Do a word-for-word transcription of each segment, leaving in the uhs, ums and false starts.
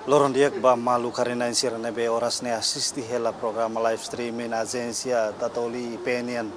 Loron di'ak ba maluk haree-na'in sira ne'ebé oras ne'e asiste hela programa live streaming Ajénsia Tatoli I P N nian.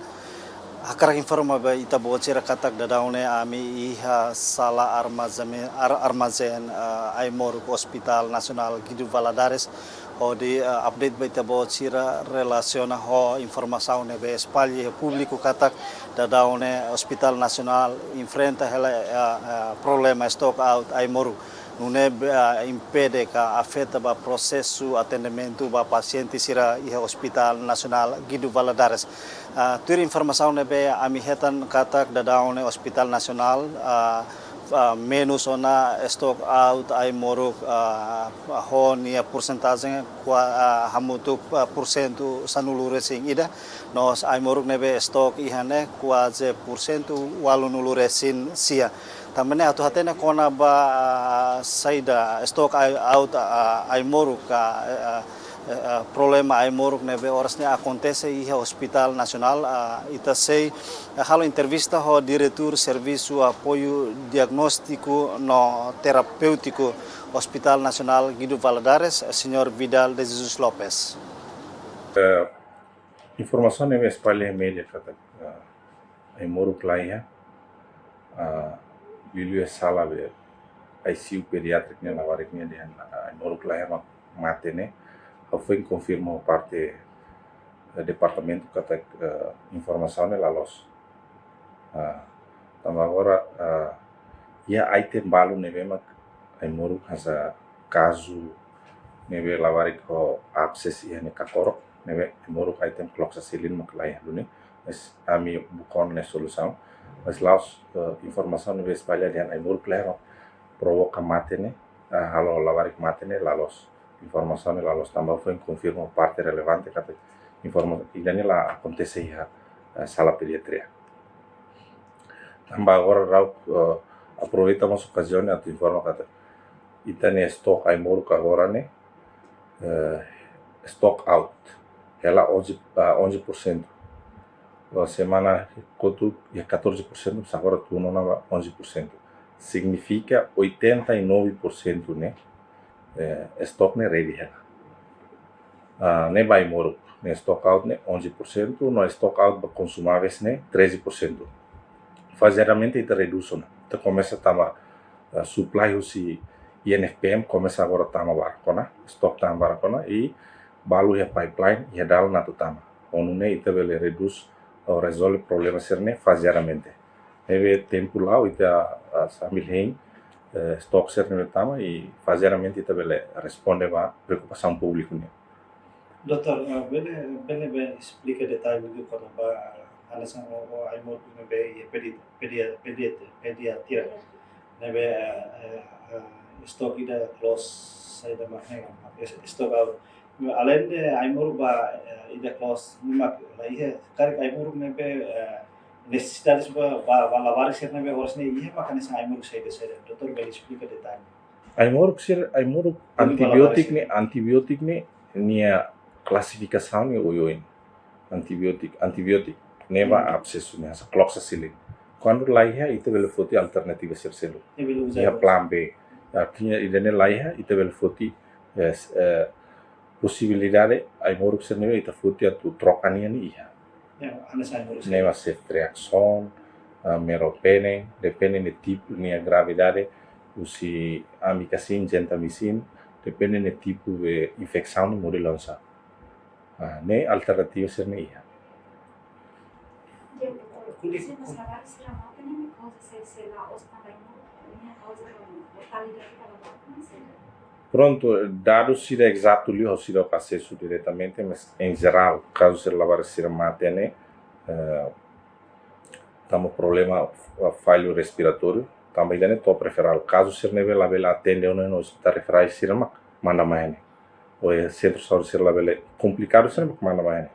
Hakarak informa ba ita-boot sira katak daudaun ne'e ami iha sala armazén, ar-, armazén, ah, ai-moruk Hospital Nasionál Guido Valadares, hodi, ah, update ba ita-boot sira relasiona ho informasaun ne'ebé espalla iha públiku katak daudaun ne'e Hospital Nasionál enfrenta hela, ah, ah, problema stock out ai-moruk. Nune'e, ah, impede ka afeta ba prosesu atendimentu ba pasiente sira iha Hospital Nasionál Guido Valadares. Ah, tuir informasaun ne'ebé ami hetan katak daudaun ne'e Hospital Nasionál, ah, ah, menus ona stock out ai-moruk, ah, ho nia persentajen kua-, ah, hamutuk, ah, pursentu sanulu-resin-ida, no ai-moruk ne'ebé stock iha ne'e kuaze pursentu ualunulu-resin-sia. Tanba ne'e atu hatene kona-ba, ah, saida stock ai-, out, ah, ai-moruk, ah, eh, ah, eh, ah, problema ai-moruk ne'ebé oras ne'e akontese iha Hospital Nasionál, ah, ita sei, ah, halo entrevista ho Diretór Servisu Apoiu Diagnóstiku no Terapéutiku Hospital Nasionál Guido Valadares, Señór Vidal de Jesus Lopes. Eh, informasaun ne'ebé espalla iha média katak, ah, ai-moruk laiha, ah, liuliu iha sala be I C U pediátriku nian, labarik nian dehan, ah, ai-moruk laiha mak mate ne'e, ha'u foin konfirma ho parte, eh, departamentu katak, eh, informasaun ne'e la loos. Ah, tanba agora, ah, iha item balu ne'ebé mak ai-moruk hanesan kazu ne'ebé labarik ho abses iha nia kakorok, ne'ebé ai-moruk item cloxacillin mak laiha duni, mas ami buka ona solusaun, mas la'ós, eh, informasaun ne'ebé espalla dehan ai-moruk laiha mak provoka mate ne'e, ah, halo labarik mate ne'e la loos. Informasaun ne'e la loos tanba foin konfirma parte relevante katak informa ida-ne'e la akontese iha, eh, sala pediatria. Tanba agora ha'u, eh, aproveita mós okaziaun ne'e atu informa katak ita-nia stock ai-moruk agora ne'e, eh, stock out. Hela onze, ah, onze por cento. Ba semana kotuk iha catorze por cento, mas agora tun ona ba onze por cento. Signifika oitenta e nove por cento ne'e, eh, stock ne'e ready hela. Ah, ne'e ba ai-moruk, ne'e stock out ne'e onze por cento, no stock out ba konsumáveis ne'e treze por cento. Fazeadamente ita redús ona. Ita komesa tama, ah, supply husi I N F P M, komesa agora tama barak ona, stock tama barak ona, i balu iha pipeline, iha dalan atu tama. Ho nune'e ita bele redús ou rezolve problema sira-ne'e fazeadamente. Ne'ebé tempu la'o ita, ah, sambil hein, eh, stock sira-ne'e tama i fazeadamente ita bele responde ba preokupasaun públiku nian. Doutór, eh, bele, bele, bele esplika detalle liu kona-ba, eh, hanesan o, o ai-moruk ne'ebé iha pedi-, pedi-, pedi-, pediatria. Ne'ebé, eh, eh, eh, stock ida close saida mak ne'e, mak es-, stock out. Aleinde ai-moruk ba, eh, ida close, ne'e mak laiha, karik ai-moruk ne'ebé, eh, nesesidade ba, ba, ba labarik sira ne'ebé oras ne'e iha mak hanesan ai-moruk saida, saida. Doutór bele esplika detalle. Ai-moruk sira, ai-moruk, liuliu ba labarik antibiótiku sira ne'e, antibiótiku ne'e, nia klasifikasaun ne'e oioin. Antibiótiku, antibiótiku ne'ebé, hmm, absesu ne'e hanesan cloxacillin. Kuandu laiha, ita bele foti alternativa sira seluk. Ita bele uza iha terus. Plan B. Artinya, ida-ne'e laiha, ita bele foti, eh, s-, eh, posibilidade ai-moruk sira ne'ebé ita foti atu troka nia ne'e iha. Ya, hanesan ai-moruk sira. Ne'ebé ceftriaxone, ah, meropenem, depende nia tipu, nia gravidade, husi amikacin, gentamicin, depende nia tipu de infesaun, modelu oinsá. Ah, ne'e alternativa sira-ne'e iha. Kuli-, prontu, dadus sira ezatu liu, ha'u seidauk asesu diretamente, mas em geral, kazu sira labarik sira mate ne'e, eh, tanba problema, eh, fallu respiratóriu, tanba ida-ne'e top referral. Kazu sira ne'ebé labele atende ona iha ospitál referál sira mak manda mai ne'e. Ou iha sentru saúde sira labele, komplikadu sira mak manda mai ne'e.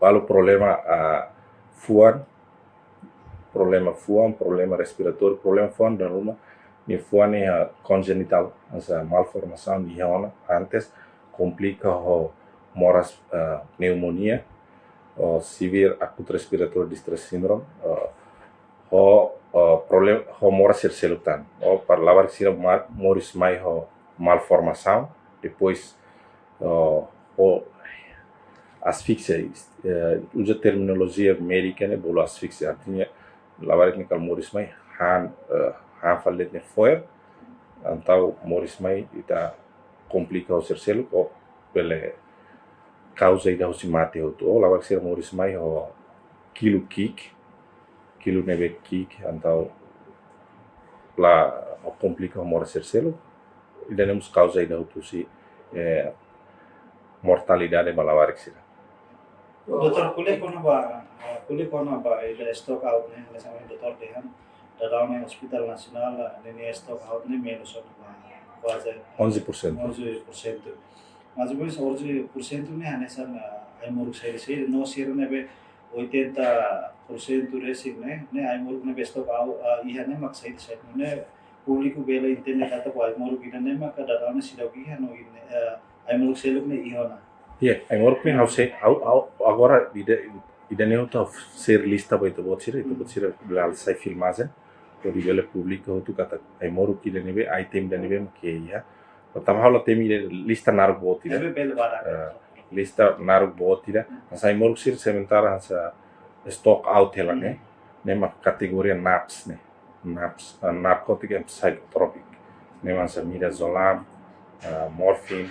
Balu problema, ah, fuan, problema fuan, problema respiratóriu, problema fuan dala ruma, nia fuan ne'e iha konjenitál, hanesan malformasaun iha ona antes, komplika ho moras, ah, pneumonia, ou severe acute respiratory distress syndrome, ah, ho, ah, problem, ho moras sira seluk tan. Ou para labarik sira ma-, moris mai ho malformasaun, depois, ah, ho asfixia, eh, uza terminolojia médika ne'e bolu asfixia, artinya labarik ne'e kala moris mai, han, eh, han fali de'it nia fo'er, entaun moris mai ita komplika ho sira seluk, ou bele kauza ida husi mate hotu, ou labarik sira moris mai ho kilu ki'ik, kilu ne'ebé ki'ik, entaun la komplika ho moras sira seluk, ida ne'e mós kauza ida hotu husi, eh, mortalidade ba labarik sira. Doutór, ko'alia kona-ba, eh, ko'alia kona-ba ida stock out ne'e, hanesan ohin doutór dehan, daudaun ne'e Hospital Nasionál, eh, ninia stock out ne'e menus ona ba kuaze onze por cento. Onze por cento. Mais ou menus onze por cento ne'e hanesan, eh, ai-moruk saida-saida, no sira ne'ebé oitenta por cento resin ne'e, ne'e ai-moruk ne'ebé stock out, eh, iha ne'e mak saida-saida, ne'e públiku bele entende katak ai-moruk ida-ne'e maka daudaun ne'e seidauk iha no ida-ne'e, eh, ai-moruk seluk ne'e iha ona. Iya, ai-moruk ne'e ha'u sei, ha'u, ha'u, agora ida, ida-ne'e ha'u sei lista ba ita-boot sira, ita-boot sira bele hasai filmajen, hodi bele publika hotu katak ai-moruk ida-ne'ebé, item ida-ne'ebé mak iha. Pertama ha'u la temi ida lista naruk boot ida. Ne'ebé bele barak. Eh, lista naruk boot ida. Hanesan ai-moruk sira sementara hanesan stock out hela ne'e. Ne'e mak kategoria NAPS ne'e. NAPS, eh, narcotic and psychotropic. Ne'e mak hanesan midazolam, eh, morfin,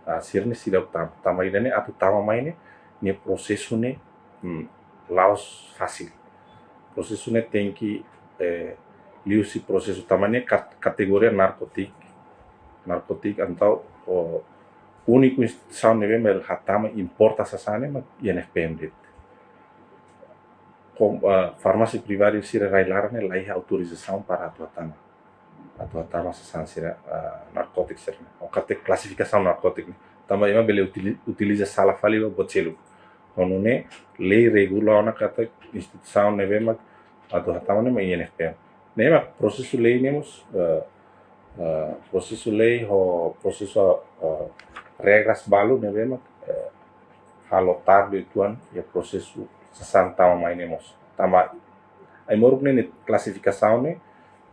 eh, sira-ne'e seidauk tama. Tanba ida-ne'e atu tama mai ne'e, nia prosesu ne'e, hmm, la'ós fasil. Prosesu ne'e tenke, eh, liuhusi prosesu tanba ne'e kat-, kategoria narcotic, narcotic entaun, o, úniku instituisaun ne'ebé bele hatama importa sasán ne'e mak INFPM de'it. Kom-, eh, farmásia privadu sira rai-laran ne'e la iha autorizasaun para atu hatama. Atu hatama sasán sira, eh, narkótiku sira-ne'e. Ou katak klasifikasaun narkótiku ne'e. Tanba ema bele utili-, utiliza sala fali ba buat seluk. Ho nune'e lei regula ona katak instituisaun ne'ebé mak atu hatama ne'e mak INFPM. Ne'e mak prosesu lei ne'e mós, eh, eh, prosesu lei ho prosesu, eh, regras balu ne'ebé mak, eh, halo tarde uitoan iha prosesu sasán tama mai ne'e mós. Tanba ai-moruk ne'e, ne'e klasifikasaun ne'e,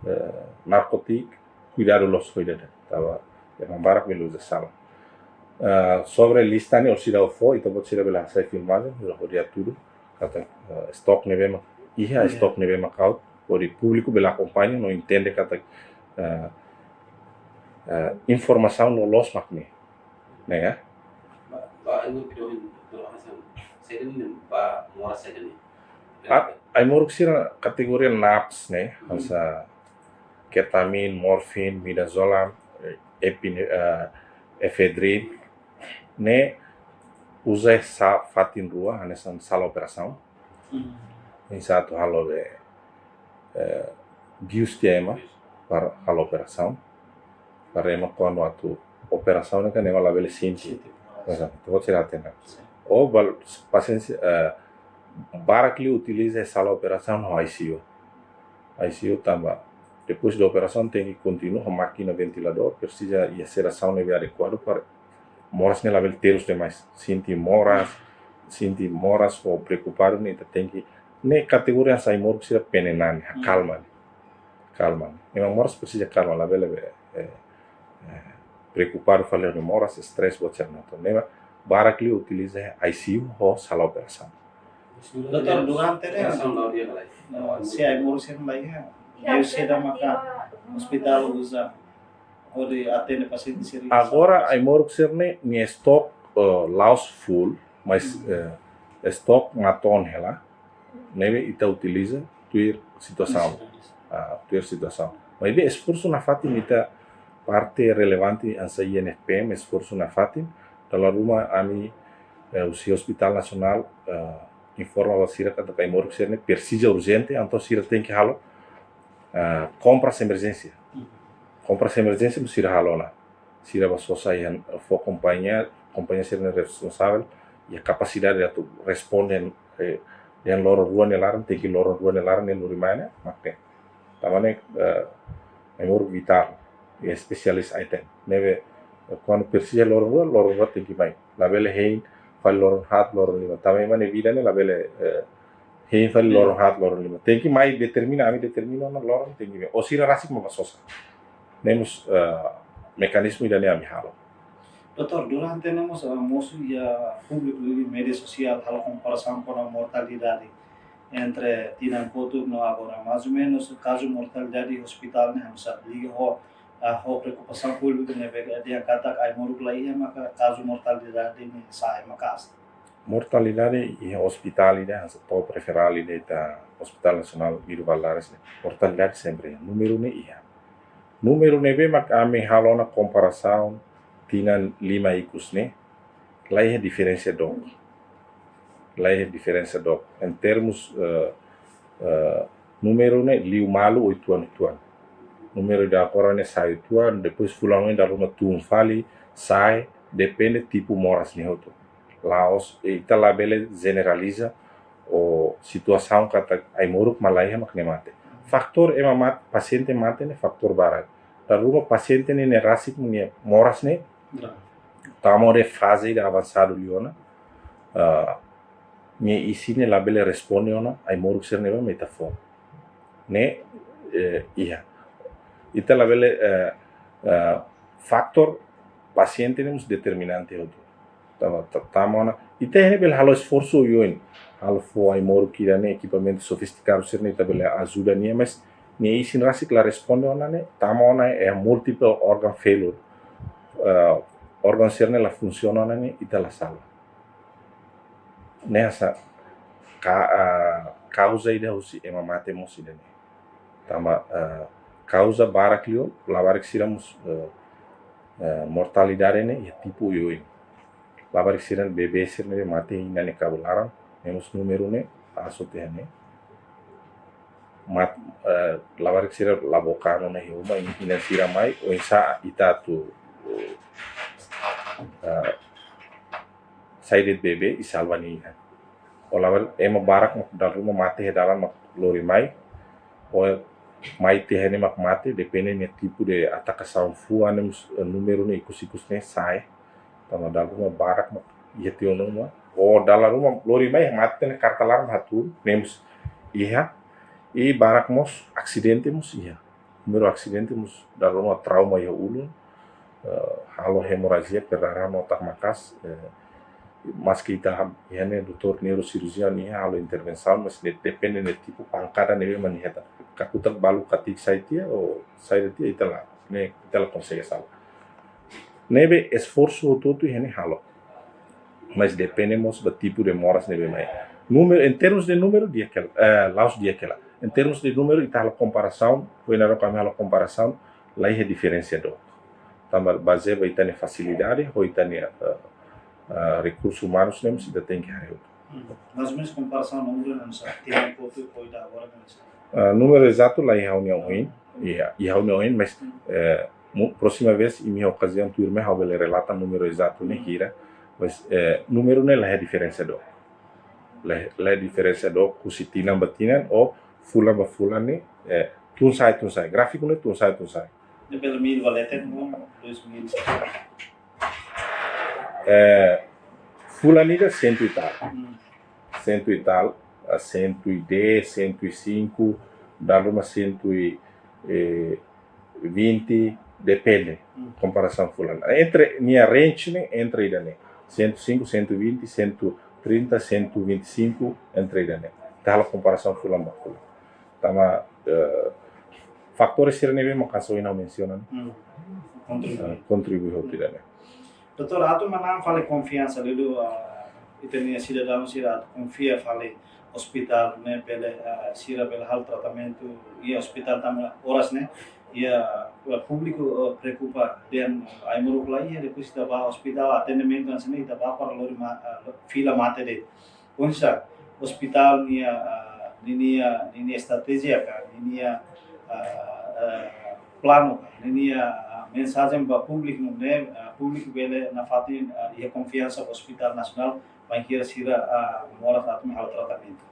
eh, narkótiku kuidadu loos ho ida-ne'e. Tanba ema barak bele uza sala. Eh, sobre lista ne'e orsida fó, ita-boot sira bele hasai filmajen, hodi hatudu katak, eh, stock ne'ebé mak iha, iya, stock ne'ebé mak out, hodi públiku bele akompaña no entende katak, eh, eh, informasaun loloos mak ne'e. Ne'e, ya? Ba, ba, anu, pidon, pidon, hanesan, saida ne'e, ba, moras saida ne'e. A, ai-moruk sira kategoria NAPS ne'e, hanesan ketamin, morfin, midazolam, eh, epine-, eh, efedrin, ne'e uza sa-, fatin rua, hanesan sala operasaun. Hmm. Oinsá atu halo be, eh, bius tiha ema para halo operasaun. Para ema kuandu atu operasaun ne'e kan ema labele sente. Sente. Oinsá, ita-boot sira hatene. Sin. Ou bal-, pasiente, eh, barak liu utiliza sala operasaun ho ICU. ICU tanba depois de operasaun tenke kontinua ho mákina ventiladór, presiza iha sedasaun ne'ebé adekuadu para moras ne'e labele terus demais. Sente moras, sente moras ou preokupadu ne'e ita tenke, ne'e kategoria hanesan ai-moruk sira pene nani, hmm, kalma ne'e. Kalma ne'e. Ema moras presiza kalma, labele be, eh, eh, preokupadu fali ho moras, stress, buat sira-ne'e. Entaun ne'e mak barak liu utiliza ICU ho sala operasaun. Doutór, durante ne'e, operasaun la dia, eh, se ai-moruk sira la iha, meiu saida maka ospitál uza hodi atende pasiente sira? Agora ai-moruk sira-ne'e, nia stock, eh, la'ós full, mas, hmm, eh, stock matoon hela, ne'ebé ita utiliza tuir situasaun. Situasaun. Ah, tuir situasaun. Maibé esforsu nafatin, ita parte relevante hanesan INFPM esforsu nafatin, dala ruma ami, eh, husi Hospital Nasionál, eh, informa ba sira katak ai-moruk sira-ne'e presiza urjente, entaun sira tenke halo, eh, kompras emerjénsia. Hmm. Kompras emerjénsia mós sira halo ona. Sira bá sosa iha, fó kompañia, kompañia sira-ne'e responsavel iha kapasidade atu responde, eh, iha loron rua nia laran, tenke loron rua nia laran nia lori mai ne'e, mak ne'e. Tanba ne'e, eh, ai-moruk vitál, iha specialist item. Ne'ebé, eh, kuandu presiza loron rua, loron rua tenke mai. Labele hein fali loron haat, loron lima. Tanba ema nia vida ne'e labele, eh, hein fali, hmm, loron haat, loron lima. Tenke mai determina, ami determina ona loron tenke mai. Ou sira rasik mak bá sosa. Ne'e mós, eh, mekanizmu ida-ne'e ami halo. Doutór, durante ne'e mós, ah, mosu iha públiku iha média sosiál halo komparasaun kona-ba mortalidade entre tinan kotuk no agora. Mais ou menus kazu mortalidade iha ospitál ne'e, ami sa liga ho, ah, ho preokupasaun públiku ne'ebé dehan katak ai-moruk la iha, maka kazu mortalidade ne'e sa'e maka'as. Mortalidade iha ospitál ida, hanesan top referál ida ita Hospital Nasionál Guido Valadares ne'e, mortalidade sempre iha, númeru ne'e iha. Númeru ne'ebé mak ami halo ona komparasaun tinan lima ikus ne'e, la iha diferensa dook. La iha diferensa dook. Em termos, eh, eh, númeru ne'e liu malu oituan-oituan. Númeru ida agora ne'e sa'e oituan, depois fulan oin dala ruma tun fali, sa'e, depende tipu moras ne'e hotu. La'ós, ita labele jeneraliza, ou situasaun katak ai-moruk mak la iha mak ne'e mate. Faktór ema mat-, pasiente mate ne'e faktór barak. Dala ruma pasiente ne'e ne'e rasik nia moras ne'e, Ya. tama ona faze ida avansadu liu ona, ah, nia isin ne'e labele responde ona ai-moruk sira ne'ebé mak ita fó. Ne'e, eh, iha. Ita labele, eh, eh, faktór pasiente ne'e mós determinante hotu. Tama, ta-, tama ona. Ita ne'e bele halo esforsu oioin. Halo fó ai-moruk ida ne'e ekipamentu sofistikadu sira ne'e ita bele ajuda nia, mas nia isin rasik la responde ona ne'e, tama ona iha multiple organ failure. Eh, órgaun sira ne'e la funsiona ona ne'e, ita la salva. Ne'e hanesan ka-, ah, kauza ida husi ema mate mós ida ne'e. Tama, eh, kauza barak liu, labarik sira mós, eh, eh, mortalidade ne'e iha tipu oioin. Labarik sira bebé sira ne'e mate inan ne'e kabu laran, ne'e mós númeru ne'e asu tiha ne'e. Mat-, eh, labarik sira la book an ona iha uma, inan sira mai, oinsá ita atu, eh, sai de'it bebé i salva nia inan. Ou labarik ema barak mak dala ruma mate iha dalan mak lori mai, ou mai tiha ne'e mak mate, depende nia tipu de atakasaun fuan ne'e mós, eh, númeru ne'e ikus-ikus ne'e sa'e. Tama dala ruma barak mak iha tiha ona uma. Ou dala ruma lori mai mate ne'e karta laran hatun, ne'e mós iha. I barak mós asidente mós iha. Númeru asidente mós dala ruma trauma iha ulun, eh, halo hemorajia, perdarahan otak maka'as, eh, maski ita ham-, iha ne'e doutór neurosirurjian nia halo intervensaun, mas ne'e depende ne'e tipu pankada ne'ebé mak nia hetan. Kakutak balu katik sai tiha, ou sai de'it tiha ita la, ne'e ita la konsege salva. Ne'ebé esforsu hotu-hotu iha ne'e halo. Mas depende mós ba tipu de moras ne'ebé mai. Númeru, em termos de númeru, di'ak hela, eh, la'ós di'ak hela. Em termos de númeru, ita halo komparasaun, foin agora ami halo komparasaun, la iha diferensa dook. Tanba bazeia ba ita-nia fasilidade, ho ita-nia, eh, eh, rekursu umanus ne'e mós ita tenke haree hotu. Hmm. Mais ou menus komparasaun númeru ne'e, sa, tinan kotuk ho ida agora ne'e, sa. Ah, númeru ezatu la iha ha'u-nia oin, iha, iha ha'u-nia oin, mas, Hmm. eh, mu-, próxima vez, iha nia okaziaun tuirmai ha'u bele relata númeru ezatu ne'e Hmm. hira, mas, eh, númeru ne'e la iha diferensa dook. La, la iha diferensa dook, husi tinan ba tinan, ou fulan ba fulan ne'e, eh, tun sa'e, tun sa'e. Gráfiku ne'e tun sa'e, tun sa'e. Ne'e pelo mil valete, no? Dois mil. Eh, fulan ida sentu e tal. Hmm. Sentu e tal, a sentu e dez, sentu e cinco, dala ruma sentu e, eh, vinte, depende. Hmm. Komparasaun fulan. Entre, nia range ne'e, entre ida ne'e. Sentu e cinco, sentu e vinte, sentu e trinta, sentu e vinte e cinco, entre ida ne'e. Ita halo komparasaun fulan ba fulan. Tama, eh, fatór sira ne'ebé mak hanesan ohin ha'u mensiona ne'e. Hmm. Kontribui. Eh, kontribui hotu ida ne'e. Doutór, atu manán fali konfiansa liuliu, ah, ita-nia sidadaun sira atu konfia fali ospitál ne'e bele, ah, sira bele halo tratamentu iha ospitál tanba oras ne'e iha, ah, públiku, ah, preokupa dehan, ah, ai-moruk la iha, depois ita bá ospitál atendimentu hanesan ne'e ita bá para lori ma-, ah, fila mate de'it. Oinsá ospitál nia, ah, ninia, ninia estratéjia ka, ninia, ah, ah, planu ka, ninia, ah, mensajen ba públiku ne'e, ah, públiku bele nafatin, ah, iha konfiansa ba Hospital Nasionál, bainhira sira, ah, moras atu mai halo tratamentu.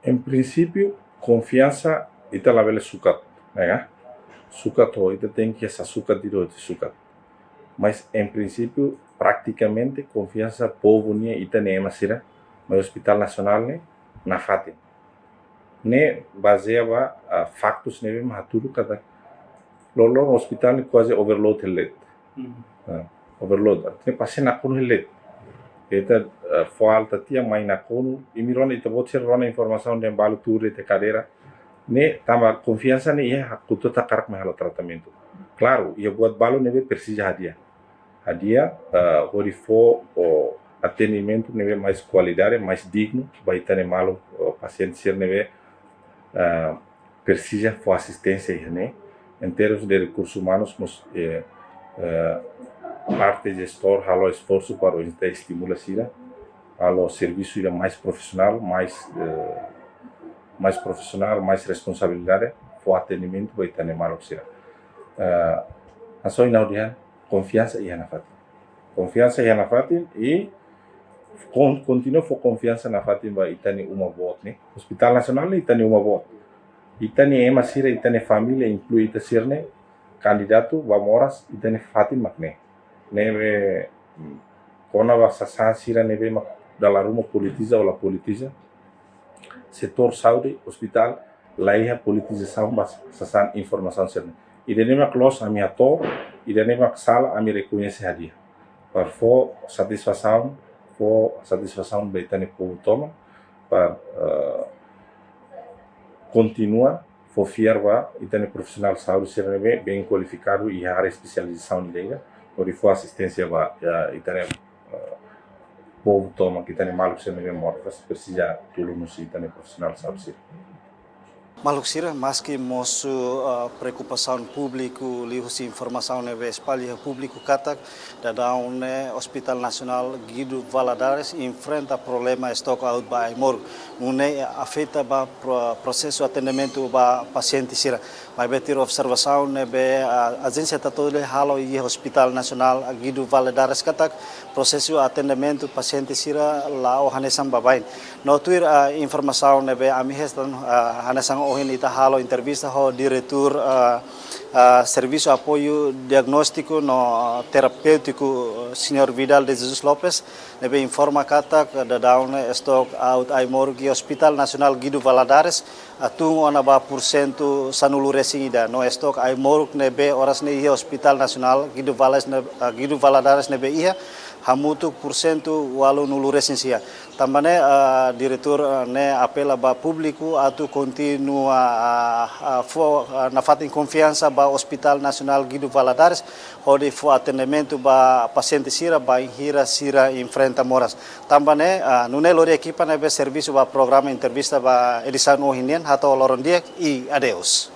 Em princípio, konfiansa ita labele sukat, ne'e ka? Sukat ho, ita tenke sa sukat ida ho ita sukat. Mas, em princípio, praticamente, konfiansa povu nian, ita-nia ema sira mai Hospital Nasionál ne'e nafatin. Ne'e bazeia ba, ah, faktus ne'ebé mak hatudu katak loroloron ospitál ne'e kuaze overload hela de'it. Overload, artinya pasiente nakonu hela de'it. Ita fó alta tiha, mai nakonu, imi rona, ita-boot sira rona informasaun dehan balu tuur de'it iha kadeira. Ne'e tanba konfiansa ne'e iha, hakutu hakarak mai halo tratamentu. Klaru, iha buat balu ne'ebé presiza hadi'a, hadi'a hodi fó atendimentu ne'ebé mais kualidade, mais dignu ba ita-nia maluk pasiente sira ne'ebé presiza fó asisténsia iha ne'e. Em termos de rekursus umanus, mós parte jestór halo esforsu para oinsá estimula sira halo servisu ida mais profisionál, mais mais profisionál, mais responsabilidade, fó atendimentu ba ita-nia maluk sira. Hanesan ohin ha'u dehan, konfiansa iha nafatin. Konfiansa iha nafatin i kontinua fó konfiansa nafatin ba ita-nia uma boot ne'e. Ospitál Nasionál ne'e ita-nia uma boot. Ita-nia ema sira, ita-nia família, inklui ita sira-ne'e kandidatu ba moras, ita-nia fatin mak ne'e. Ne'ebé kona-ba sasán sira ne'ebé mak dala ruma politiza ou la politiza, setór saúde, ospitál, la iha politizasaun ba sasán informasaun sira-ne'e. Ida-ne'e mak loos ami hato'o, ida-ne'e mak sala ami rekoñese hadi'a. Para fó satisfasaun, fó satisfasaun ba ita-nia povu tomak, para kontinua fó fiar ba ita-nia profisionál saúde sira ne'ebé bem kualifikadu iha área espesializasaun ida-idak, hodi fó asisténsia ba ita-nia povu tomak, ita-nia maluk sira ne'ebé moras presiza tulun husi ita-nia profisionál saúde sira. Maluk sira, maski mosu preokupasaun públiku liuhusi informasaun ne'ebé espalla iha públiku katak daudaun ne'e Ospitál Nasionál Guido Valadares enfrenta problema stock out ba ai-moruk, nune'e afeta ba prosesu atendimentu ba pasiente sira. Maibé tuir observasaun ne'ebé ajénsia Tatoli halo iha Ospitál Nasionál Guido Valadares katak prosesu atendimentu pasiente sira la'o hanesan baibain. No tuir informasaun ne'ebé ami hetan, hanesan ohin ita halo entrevista ho diretór servisu apoiu diagnóstiku no terapéutiku, señór Vidal de Jesus Lopes, ne'ebé informa katak daudaun ne'e stock out ai-moruk iha Ospitál Nasionál Guido Valadares tun ona ba pursentu sanulu-resin-ida, no stock ai-moruk ne'ebé oras ne'e iha Ospitál Nasionál Guido Valadares ne'ebé iha hamutuk pursentu ualunulu-resin-sia. Tanba ne'e diretór ne'e apela ba públiku atu kontinua fó nafatin konfiansa ba Ospitál Nasionál Guido Valadares hodi fó atendimentu ba pasiente sira bainhira sira enfrenta moras. Tanba ne'e nune'e lori ekipa ne'ebé servisu ba programa entrevista ba edisaun ohin nian, hato'o loron di'ak i adeus.